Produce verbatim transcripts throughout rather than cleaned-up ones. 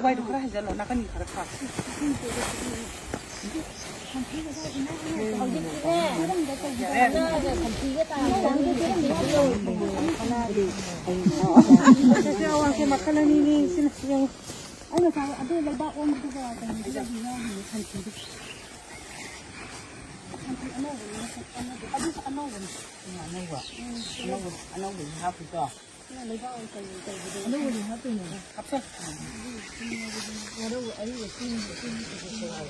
ꯋꯥꯏꯗꯣ ꯈꯔ ꯍꯩꯖꯜꯂꯣ, ꯅꯥꯀꯟꯒꯤ ꯈꯔ ꯈꯥꯛ꯫ ꯁꯦ, ꯁꯦ, ꯑꯋꯥꯡꯁꯦ ꯃꯈꯜ ꯑꯅꯤꯅꯤ, ꯁꯤꯅ ꯌꯦꯡꯉꯨ꯫ ꯑꯩ ꯉꯁꯥꯏ ꯑꯗꯨ ꯂꯩꯕꯥꯛ ꯑꯣꯟꯕꯗꯨꯒ ꯀꯩꯅꯣꯗꯨꯒꯗꯤ ꯌꯥꯎꯔꯤꯅꯦ, ꯁꯟꯊꯤꯗꯨ꯫ ꯁꯟꯊꯤ ꯑꯅꯧꯕꯅꯤ, ꯑꯅꯧꯕ, ꯑꯗꯨꯁꯨ ꯑꯅꯧꯕꯅꯤ꯫ ꯑꯅꯧꯕ? ꯎꯝ, ꯑꯅꯧꯕ, ꯑꯅꯧꯕꯁꯨ ꯍꯥꯞꯄꯤꯀꯣ? ꯂꯩꯕꯥꯛ ꯑꯣꯏ ꯀꯩ ꯑꯣꯏ ꯇꯧꯕꯗꯣ꯫ ꯑꯅꯧꯕꯅꯤ ꯍꯥꯞꯇꯣꯏꯅꯦ꯫ ꯍꯥꯞꯆꯜ꯫ ꯑꯅꯧꯕ, ꯑꯔꯤꯕ ꯁꯤꯖꯤꯟꯅꯕ꯫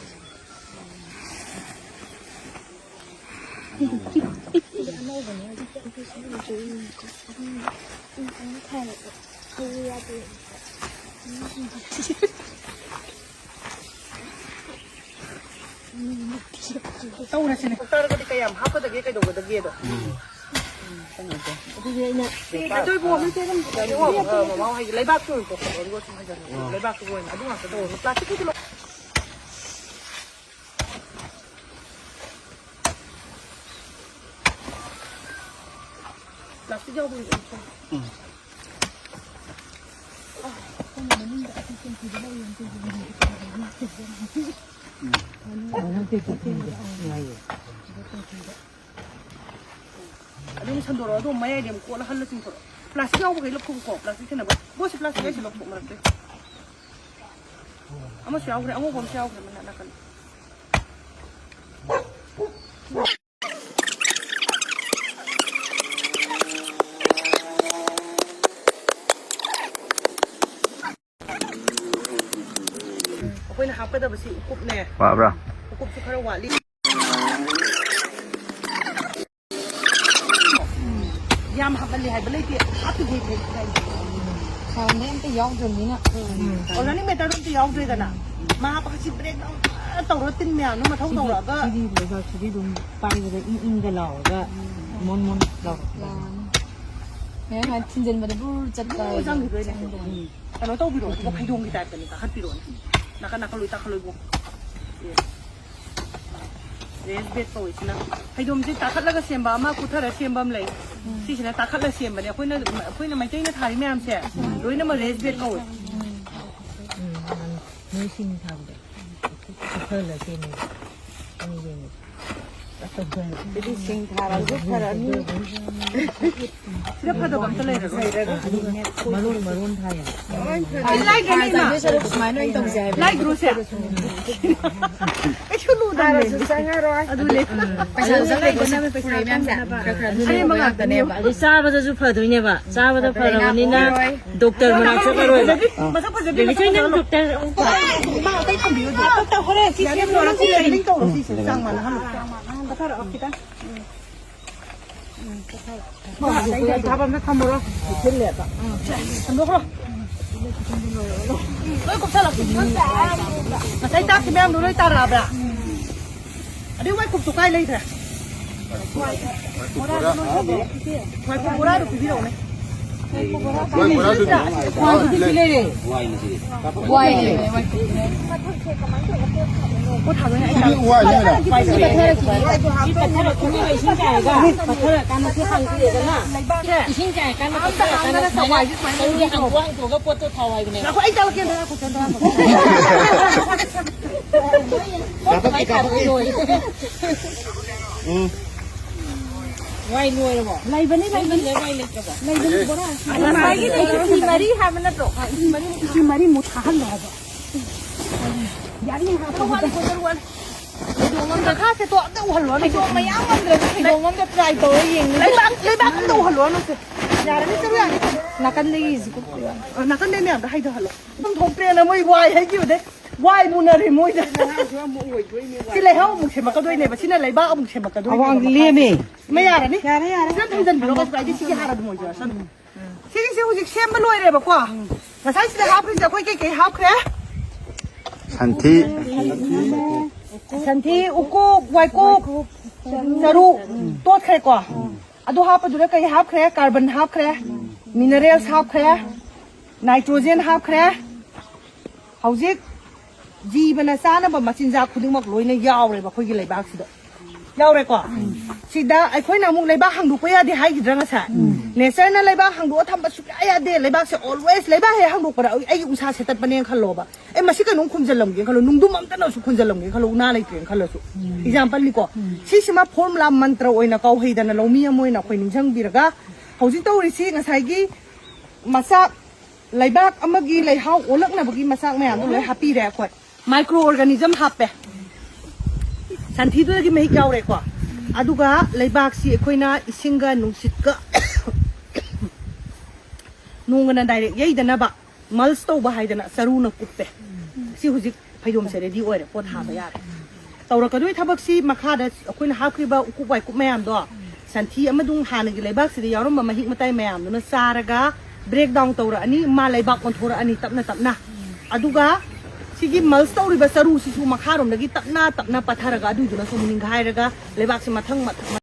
ꯇꯧꯔꯁꯤꯅꯦ꯫ ꯇꯥꯔꯒꯗꯤ ꯀꯌꯥꯝ ꯍꯥꯞꯀꯗꯒꯦ, ꯀꯩꯗꯧꯒꯗꯒꯦꯗꯣ꯫ ꯎꯝ꯫ ꯀꯩꯅꯣꯗꯣ꯫ ꯑꯗꯨꯗꯤ ꯑꯩꯅ ꯑꯗꯨ ꯏꯕꯣ, ꯑꯃ ꯆꯦꯔꯝ-, ꯏꯕꯣ, ꯑ, ꯃꯃꯥ ꯍꯣꯏꯒꯤ ꯂꯩꯕꯥꯛꯇꯣ ꯑꯣꯏꯅ ꯄꯨꯊꯣꯛꯑꯣ, ꯑꯗꯨꯒ ꯁꯨꯝ ꯍꯩꯖꯜꯂꯣ꯫ ꯑꯣ꯫ ꯂꯩꯕꯥꯛꯇꯨꯒ ꯑꯣꯏꯅ ꯑꯗꯨ ꯉꯥꯛꯇ ꯇꯧꯔꯣ꯫ ꯄ꯭ꯂꯥꯁꯇꯤꯛꯀꯤꯗꯤ ꯂꯧ-, ꯄ꯭ꯂꯥꯁꯇꯤꯛ ꯌꯥꯎꯕꯗꯤ ꯎꯝ꯫ ꯑꯗꯨꯝ ꯁꯟꯗꯣꯔꯛꯑꯣ, ꯑꯗꯨꯝ ꯃꯌꯥꯏꯗꯤ ꯑꯃꯨꯛ ꯀꯣꯠꯂ ꯍꯜꯂ ꯆꯤꯡꯊꯣꯔꯛꯑꯣ꯫ ꯄ꯭ꯂꯥꯁꯇꯤꯛ ꯌꯥꯎꯕꯈꯩ ꯂꯧꯊꯣꯛꯎꯀꯣ, ꯄ꯭ꯂꯥꯁꯇꯤꯛ ꯊꯦꯡꯅꯕ꯫ ꯕꯣꯁ, ꯄ꯭ꯂꯥꯁꯇꯤꯛ ꯌꯥꯏꯁꯦ ꯂꯧꯊꯣꯛ ꯃꯔꯛꯇꯩ꯫ ꯑꯃꯁꯨ ꯌꯥꯎꯈ꯭ꯔꯦ, ꯑꯉꯧꯕ ꯑꯃꯁꯨ ꯌꯥꯎꯈ꯭ꯔꯦ ꯃꯅꯥꯛ ꯅꯥꯀꯟꯗ꯫ ꯑꯩꯈꯣꯏꯅ ꯍꯥꯞꯀꯗꯕꯁꯤ ꯎꯀꯨꯞꯅꯦ꯫ ꯋꯥꯕ꯭ꯔꯥ? ꯎꯀꯨꯞꯁꯨ ꯈꯔ ꯋꯥꯠꯂꯤ꯫ ꯌꯥꯝ ꯍꯥꯞꯃꯜꯂꯤ ꯍꯥꯏꯕ ꯂꯩꯇꯦ, ꯍꯥꯞꯄꯤꯈꯩ ꯐꯩ ꯀꯥꯏꯗꯦ꯫ ꯁꯥꯎꯟꯗꯤ ꯑꯝꯇ ꯌꯥꯎꯗ꯭ꯔꯕꯅꯤꯅ꯫ ꯑꯣꯔꯒꯥꯅꯤꯛ ꯃꯦꯇꯔ ꯑꯝꯇ ꯌꯥꯎꯗ꯭ꯔꯦꯗꯅ꯫ ꯃꯥ ꯍꯥꯞꯄꯒ ꯁꯤ ꯕ꯭ꯔꯦꯛ ꯗꯥꯎꯟ ꯐꯖꯅ ꯇꯧꯔꯒ ꯇꯤꯟ ꯃꯌꯥꯝꯗꯣ ꯃꯊꯧ ꯁꯤꯗꯤ, ꯇꯧꯔꯛꯑꯒ꯫ ꯁꯤꯗꯤ ꯂꯩꯕꯥꯛꯁꯤꯗꯤ ꯑꯗꯨꯝ ꯄꯥꯏꯕꯗ ꯏꯪ ꯏꯪꯒ ꯂꯥꯎꯔꯒ ꯃꯣꯟ ꯃꯣꯟ ꯂꯥꯎꯔꯛꯄ꯫ ꯌꯥꯔꯅꯤ꯫ ꯃꯌꯥꯝ ꯍꯥꯏ ꯊꯤꯟꯖꯤꯟꯕꯗ ꯕꯨꯔ ꯆꯠꯄ ꯂꯣꯏ ꯍꯥꯏꯗꯣ ꯆꯪꯈꯤꯗꯣꯏꯅꯦ꯫ ꯆꯪꯗꯣꯏꯅꯦ꯫ ꯎꯝ꯫ ꯀꯩꯅꯣ ꯇꯧꯕꯤꯔꯣ, ꯑꯗꯨꯒ ꯐꯩꯗꯣꯝꯒꯤ ꯇꯥꯏꯞꯇꯅꯦ ꯀꯥꯈꯠꯄꯤꯔꯣꯅꯦ꯫ ꯅꯥꯀꯟ ꯅꯥꯀꯟ ꯂꯣꯏ ꯀꯥꯈꯠꯂꯣ ꯏꯕꯨꯡꯉꯣ꯫ ꯑꯦ꯫ Race bed ꯀꯧꯏꯁꯤꯅ꯫ ꯐꯩꯗꯣꯝꯁꯦ ꯇꯥꯈꯠꯂꯒ ꯁꯦꯝꯕ ꯑꯃ, ꯀꯨꯠꯊꯔ ꯁꯦꯝꯕ ꯑꯃ ꯂꯩ꯫ ꯎꯝ꯫ ꯁꯤꯁꯤꯅ ꯇꯥꯈꯠꯂ ꯁꯦꯝꯕꯅꯦ꯫ ꯑꯩꯈꯣꯏꯅ, ꯑꯩꯈꯣꯏꯅ ꯃꯩꯇꯩꯅ ꯊꯥꯔꯤ ꯃꯌꯥꯝꯁꯦ ꯂꯣꯏꯅꯃꯛ ꯔꯦꯁ ꯕꯦꯗ ꯀꯧꯏ꯫ ꯎꯝ꯫ ꯅꯣꯏ ꯁꯤꯡ ꯊꯥꯕꯗꯣ ꯈꯔ ꯂꯩꯇꯦꯅꯦ꯫ ꯑꯩ ꯌꯦꯡꯉꯦ꯫ ꯑꯗꯨꯗꯤ ꯁꯤꯡ ꯊꯥꯔꯁꯨ ꯐꯔꯅꯤ꯫ ꯁꯤꯗ ꯐꯗꯕ ꯑꯝꯇ ꯂꯩꯔꯔꯣꯏ꯫ ꯑꯗꯨꯒ ꯃꯔꯣꯟ ꯃꯔꯣꯟ ꯊꯥꯏꯌꯦ꯫ ꯂꯥꯏꯗ꯭ꯔꯣ ꯁꯨꯃꯥꯏꯅ ꯑꯣꯏꯅ ꯇꯧꯁꯦ ꯍꯥꯏꯕ꯫ ꯂꯥꯏꯗ꯭ꯔꯣꯁꯦ꯫ ꯀꯩꯁꯨ ꯂꯨꯗꯕꯅꯦ꯫ ꯊꯥꯔꯁꯨ ꯆꯪꯉꯔꯣꯏ꯫ ꯑꯗꯨꯅꯦ꯫ ꯄꯩꯁꯥꯗꯣ ꯆꯪꯉꯛꯏꯗꯣ ꯁꯤ ꯄꯨꯔꯛꯏ ꯃꯌꯥꯝꯁꯦ ꯈꯔ ꯈꯔ ꯑꯗꯨ ꯑꯔꯦꯝꯕ ꯁꯦꯝꯕ ꯉꯥꯛꯇꯅꯦꯕ꯫ ꯉꯥꯛꯇꯅꯦꯕ꯫ ꯑꯗꯨ ꯆꯥꯕꯗꯁꯨ ꯐꯗꯣꯏꯅꯦꯕ꯫ ꯆꯥꯕꯗ ꯐꯔꯕꯅꯤꯅ ꯗꯣꯛꯇꯔ ꯃꯅꯥꯛ ꯆꯠꯂꯔꯣꯏꯕ꯫ ꯃꯁꯛ ꯐꯖꯕꯤ, ꯕꯦꯕꯤ ꯃꯁꯛ ꯆꯣꯏ, ꯅꯪ ꯐꯖꯕ꯫ ꯗꯣꯛꯇꯔ ꯑꯃꯨꯛ ꯄꯥꯏ꯫ ꯃꯥ ꯑꯇꯩ ꯊꯝꯕꯤꯌꯨ꯫ ꯗꯣꯛꯇꯔ ꯍꯣꯔꯦꯟ ꯁꯤ ꯌꯥꯅꯤ, ꯁꯦꯝꯕ ꯂꯣꯏꯔ ꯂꯣꯏꯔ ꯁꯤ ꯂꯩ꯫ ꯂꯩ ꯇꯧꯔꯣ, ꯁꯤꯁꯦ ꯆꯥꯡ ꯃꯥꯟꯅꯍꯜꯂꯣ꯫ ꯆꯥꯡ ꯃꯥꯟꯅꯍꯜꯂꯣ꯫ ꯀꯊꯔꯛꯑꯣ ꯈꯤꯇꯪ꯫ ꯎꯝ, ꯀꯊꯔꯛꯑꯣ꯫ ꯊꯥꯕꯝꯗ ꯊꯝꯃꯨꯔꯣ꯫ ꯁꯤꯜꯂꯦꯕ꯫ ꯎꯝ, ꯁꯟꯗꯣꯛꯈ꯭ꯔꯣ꯫ ꯂꯣꯏ ꯀꯨꯞꯁꯜꯂꯣ꯫ ꯉꯁꯥꯏ ꯇꯥꯛꯈꯤ ꯃꯌꯥꯝꯗꯣ ꯂꯣꯏ ꯇꯥꯔꯛꯑꯕ꯭ꯔꯥ? ꯑꯗꯨ ꯋꯥꯏꯀꯨꯞꯇꯣ ꯀꯥꯏ ꯂꯩꯈ꯭ꯔꯦ? ꯋꯥꯏꯀꯨꯞ ꯕꯣꯔꯥꯗꯣ ꯄꯤꯕꯤꯔꯛꯎꯅꯦ꯫ ꯋꯥꯏ ꯕꯣꯔꯥꯗꯨꯗꯤ? ꯋꯥꯏꯗꯨꯗꯤ ꯂꯩꯔꯦ꯫ ꯋꯥꯏꯅꯦ꯫ ꯄꯣꯠ ꯊꯥꯗꯣꯏꯅꯦ ꯑꯩ꯫ ꯁꯤꯗꯤ ꯋꯥꯏꯅꯦ ꯀꯩꯅꯣ꯫ ꯄꯠꯊꯔꯛꯈꯤꯅꯤ꯫ ꯁꯤ ꯄꯠꯊꯔꯛꯈꯤꯅꯤ, ꯏꯁꯤꯡ ꯆꯥꯏꯔꯒ꯫ ꯄꯠꯊꯔꯀꯥꯟꯗ ꯁꯤ ꯍꯥꯡꯗꯣꯛꯑꯦꯗꯅ꯫ ꯏꯁꯤꯡ ꯆꯥꯏꯔꯀꯥꯟꯗ ꯄꯠꯊꯔꯀꯥꯟꯗ ꯁꯨꯃꯥꯏꯅ ꯇꯧꯔꯒ ꯍꯥꯡꯗꯣꯛꯑꯒ ꯄꯣꯠꯇꯣ ꯊꯥꯎ ꯍꯥꯏꯕꯅꯦꯕ꯫ ꯉꯥꯏꯈꯣ, ꯑꯩ ꯇꯥꯛꯂꯛꯀꯦ, ꯉꯥꯏꯈꯣ꯫ ꯀꯥꯞꯄꯛꯀꯦ, ꯀꯥꯞꯄꯛꯀꯦ꯫ ꯎꯝ꯫ ꯋꯥꯏ ꯂꯣꯏꯔꯕꯣ? ꯂꯩꯕꯅꯤ, ꯂꯩꯕꯅꯤ꯫ ꯂꯩꯕꯅꯤ, ꯕꯣꯔꯥ꯫ ꯉꯁꯥꯏꯒꯤꯗꯤ ꯏꯟꯆꯤ ꯃꯔꯤ ꯍꯥꯏꯕ ꯅꯠꯇ꯭ꯔꯣ? ꯏꯟꯆꯤ ꯃꯔꯤꯃꯨꯛ ꯊꯥꯍꯜꯂꯣ ꯍꯥꯏꯕ꯫ ꯌꯥꯔꯤ ꯍꯥꯞꯄꯣ꯫ ꯇꯔꯨꯛ ꯋꯥꯠꯂꯤ, ꯇꯔꯨꯛ ꯋꯥꯠꯂꯤ꯫ ꯐꯩꯗꯣꯝ ꯑꯝꯗ ꯈꯥꯁꯦ ꯇꯣ ꯑꯝꯇ ꯎꯍꯜꯂꯣ꯫ ꯐꯩꯗꯣꯝ ꯃꯌꯥꯝ ꯉꯝꯗ꯭ꯔꯁꯨ ꯐꯩꯗꯣꯝ ꯑꯝꯗ try ꯇꯧꯔ ꯌꯦꯡꯅꯤ꯫ ꯂꯩꯕꯥꯛ, ꯂꯩꯕꯥꯛ ꯑꯝꯇ ꯎꯍꯜꯂꯣ ꯅꯪꯁꯦ꯫ ꯌꯥꯔꯅꯤ, ꯆꯠꯂꯨ ꯌꯥꯔꯅꯤ꯫ ꯅꯥꯀꯟꯗꯒꯤ ꯏꯁꯤꯀꯣ꯫ ꯑ, ꯅꯥꯀꯟꯗꯩ ꯃꯌꯥꯝꯗꯣ ꯍꯩꯗꯍꯜꯂꯣ꯫ ꯑꯗꯨꯝ ꯊꯣꯛꯇ꯭ꯔꯦꯅ ꯃꯣꯏ ꯋꯥꯏ ꯍꯩꯈꯤꯕꯗꯩ꯫ ꯋꯥꯏ ꯃꯨꯅꯔꯦ ꯃꯣꯏꯗ꯫ ꯁꯤ ꯂꯩꯍꯥꯎ ꯑꯃꯨꯛ ꯁꯦꯝꯃꯛꯀꯗꯣꯏꯅꯦꯕ꯫ ꯁꯤꯅ ꯂꯩꯕꯥꯛ ꯑꯃꯨꯛ ꯁꯦꯝꯃꯛꯀꯗꯣꯏꯅꯦꯕ꯫ ꯑꯋꯥꯡꯗꯤ ꯂꯦꯝꯃꯦ꯫ ꯃꯌꯥ ꯌꯥꯔꯅꯤ꯫ ꯌꯥꯔꯦ, ꯌꯥꯔꯦ꯫ ꯁꯤꯗ ꯊꯝꯖꯤꯟꯕꯤꯔꯣ, ꯀꯩꯁꯨ ꯀꯥꯏꯗꯦ꯫ ꯁꯤꯒꯤ ꯍꯥꯟꯅ ꯑꯗꯨꯝ ꯑꯣꯏꯖꯔꯁꯅꯨ꯫ ꯁꯤꯒꯤꯁꯦ ꯍꯧꯖꯤꯛ ꯁꯦꯝꯕ ꯂꯣꯏꯔꯦꯕꯀꯣ꯫ ꯉꯁꯥꯏ ꯁꯤꯗ ꯍꯥꯞꯈ꯭ꯔꯤꯁꯦ ꯑꯩꯈꯣꯏ ꯀꯩꯀꯩ ꯍꯥꯞꯈ꯭ꯔꯦ? ꯁꯟꯊꯤ꯫ ꯁꯟꯊꯤ, ꯎꯀꯨꯞ, ꯋꯥꯏꯀꯨꯞ, ꯆꯔꯨ ꯇꯣꯠꯈ꯭ꯔꯦꯀꯣ꯫ ꯑꯗꯨ ꯍꯥꯞꯄꯗꯨꯗ ꯀꯩ ꯍꯥꯞꯈ꯭ꯔꯦ? Carbon ꯍꯥꯞꯈ꯭ꯔꯦ, minerals ꯍꯥꯞꯈ꯭ꯔꯦ, nitrogen ꯍꯥꯞꯈ꯭ꯔꯦ꯫ ꯍꯧꯖꯤꯛ ꯖꯤꯕꯅ ꯆꯥꯅꯕ ꯃꯆꯤꯟꯖꯥꯛ ꯈꯨꯗꯤꯡꯃꯛ ꯂꯣꯏꯅ ꯌꯥꯎꯔꯦꯕ ꯑꯩꯈꯣꯏꯒꯤ ꯂꯩꯕꯥꯛꯁꯤꯗ꯫ ꯌꯥꯎꯔꯦꯀꯣ? ꯁꯤꯗ ꯑꯩꯈꯣꯏꯅ ꯑꯃꯨꯛ ꯂꯩꯕꯥꯛ ꯍꯥꯡꯗꯣꯛꯄ ꯌꯥꯗꯦ ꯍꯥꯏꯈꯤꯗ꯭ꯔꯥ ꯉꯁꯥꯏ? ꯅꯦꯆꯔꯅ ꯂꯩꯕꯥꯛ ꯍꯥꯡꯗꯣꯛꯑ ꯊꯝꯕ ꯁꯨꯡꯌꯥ ꯌꯥꯗꯦ꯫ ꯂꯩꯕꯥꯛꯁꯦ always, ꯂꯩꯕꯥꯛ ꯍꯦꯛ ꯍꯥꯡꯗꯣꯛꯄꯗ ꯑꯩ, ꯑꯩꯒꯤ ꯎꯟꯁꯥ ꯁꯦꯠꯇꯠꯄꯅꯦꯅ ꯈꯜꯂꯣꯕ꯫ ꯑꯦ, ꯃꯁꯤ ꯀꯩꯅꯣꯝ ꯈꯨꯝꯖꯤꯜꯂꯝꯒꯦ ꯈꯜꯂꯣ, ꯅꯨꯡꯗꯨꯝ ꯑꯝꯇꯅꯁꯨ ꯈꯨꯝꯖꯤꯜꯂꯝꯒꯦ ꯈꯜꯂꯣ, ꯎꯅꯥ ꯂꯩꯇ꯭ꯔꯦꯅ ꯈꯜꯂꯁꯨ꯫ Example ꯅꯤꯀꯣ꯫ ꯁꯤꯁꯤꯃ formula ꯃꯟꯇ꯭ꯔ ꯑꯣꯏꯅ ꯀꯥꯎꯍꯩꯗꯅ ꯂꯧꯃꯤ ꯑꯃ ꯑꯣꯏꯅ ꯑꯩꯈꯣꯏ ꯅꯤꯡꯁꯤꯡꯕꯤꯔꯒ, ꯍꯧꯖꯤꯛ ꯇꯧꯔꯤꯁꯤ ꯉꯁꯥꯏꯒꯤ ꯃꯆꯥꯛ, ꯂꯩꯕꯥꯛ ꯑꯃꯒꯤ ꯂꯩꯍꯥꯎ ꯑꯣꯜꯂꯛꯅꯕꯒꯤ ꯃꯆꯥꯛ ꯃꯌꯥꯝꯗꯣ ꯂꯣꯏ ꯍꯥꯞꯄꯤꯔꯦ ꯑꯩꯈꯣꯏ꯫ Micro organism ꯍꯥꯞꯄꯦ꯫ ꯁꯟꯊꯤꯗꯨꯗꯒꯤ ꯃꯍꯤꯛ ꯌꯥꯎꯔꯦꯀꯣ꯫ ꯑꯗꯨꯒ ꯂꯩꯕꯥꯛꯁꯤ ꯑꯩꯈꯣꯏꯅ ꯏꯁꯤꯡꯒ ꯅꯨꯡꯁꯤꯠꯀ ꯅꯣꯡꯒꯅ direct ꯌꯩꯗꯅꯕ mulch ꯇꯧꯕ ꯍꯥꯏꯗꯅ ꯆꯔꯨꯅ ꯀꯨꯞꯄꯦ꯫ ꯁꯤ ꯍꯧꯖꯤꯛ ꯐꯩꯗꯣꯝꯁꯦ ready ꯑꯣꯏꯔꯦ, ꯄꯣꯠ ꯊꯥꯕ ꯌꯥꯔꯦ꯫ ꯇꯧꯔꯛꯀꯗꯣꯏ ꯊꯕꯛꯁꯤ ꯃꯈꯥꯗ ꯑꯩꯈꯣꯏꯅ ꯍꯥꯞꯈ꯭ꯔꯤꯕ ꯎꯀꯨꯞ ꯋꯥꯏꯀꯨꯞ ꯃꯌꯥꯝꯗꯣ, ꯁꯟꯊꯤ ꯑꯃꯗꯨ ꯍꯥꯟꯅꯒꯤ ꯂꯩꯕꯥꯛꯁꯤꯗ ꯌꯥꯎꯔꯝꯕ ꯃꯍꯤꯛ ꯃꯇꯥꯏ ꯃꯌꯥꯝꯗꯨꯅ ꯆꯥꯔꯒ break down ꯇꯧꯔꯛꯑꯅꯤ, ꯃꯥ ꯂꯩꯕꯥꯛ ꯑꯣꯟꯊꯣꯔꯛꯑꯅꯤ ꯇꯞꯅ ꯇꯞꯅ꯫ ꯑꯗꯨꯒ ꯁꯤꯒꯤ mulch ꯇꯧꯔꯤꯕ ꯆꯔꯨꯁꯤꯁꯨ ꯃꯈꯥꯔꯣꯝꯗꯒꯤ ꯇꯞꯅ ꯇꯞꯅ ꯄꯠꯊꯔꯒ ꯑꯗꯨꯏꯗꯨꯅꯁꯨ ꯑꯃꯨꯛ ꯅꯤꯡꯈꯥꯏꯔꯒ ꯂꯩꯕꯥꯛꯁꯤ ꯃꯊꯪ ꯃꯊꯪ